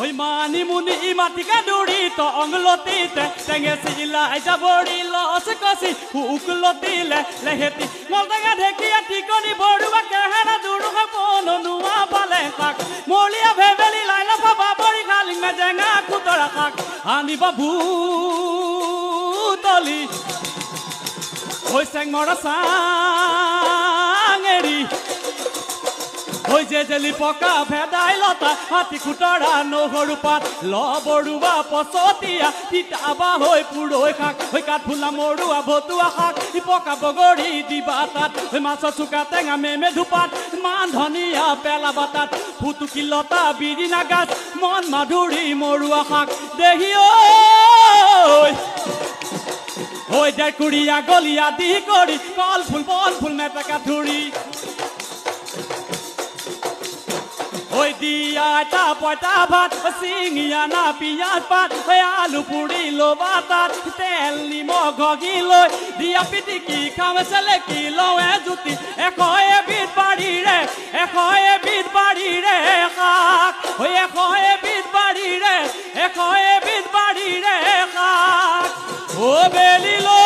ওই মানিমুনি মাটিকা দৌড়ি টংলতিতে টেঙেচি লাই যাবৰি লছ কচি শুকলতিলে লেহেতি নলটেঙা ঢেকীয়া টিকনি বৰুৱা কেহেৰা দুৰুহা বননোৱা পালেং শাক মলীয়া ভেবেলি লাই লফা বাবৰি খালিং মেজেঙা খুতৰা শাক আনিবা ভূতলি ওই চেংমৰা চাঙেৰি ওই যে জেলি পকা ভেদাইলতা হাতী খুতৰা নহৰু পাত লবৰুৱা পচতীয়া তিতাবা হৈ পুৰৈ শাক হৈ কাঠফুলা মৰুৱা ভতুৱা শাক পকা বগৰী দিবা তাত হৈ মাছৰ চুকা টেঙা মেমে ধোপাত মান ধনিয়া পেলাবা তাত ফুটুকি লতা বিৰিণা গাছ মন মাধুৰী মৰুৱা শাক দেহি ঐ হৈ ডেৰকুৰীয়া গলীয়া দি কৰি কল ফুল বন ফুল মেটেকা ধুৰি ওই দিয়া এটা পয়তা ভাত চিঙি আনা পিঁয়াজ পাত ওই আলু পুৰি ল'বা তাত তেল নিমখ ঘঁহি লৈ দিয়া পিটিকি খাম চেলেকি লওঁ এজুতি এশ এবিধ বাৰীৰে এশ এবিধ বাৰীৰে শাক ওই এশ এবিধ বাৰীৰে এশ এবিধ বাৰীৰে শাক ও বেলি।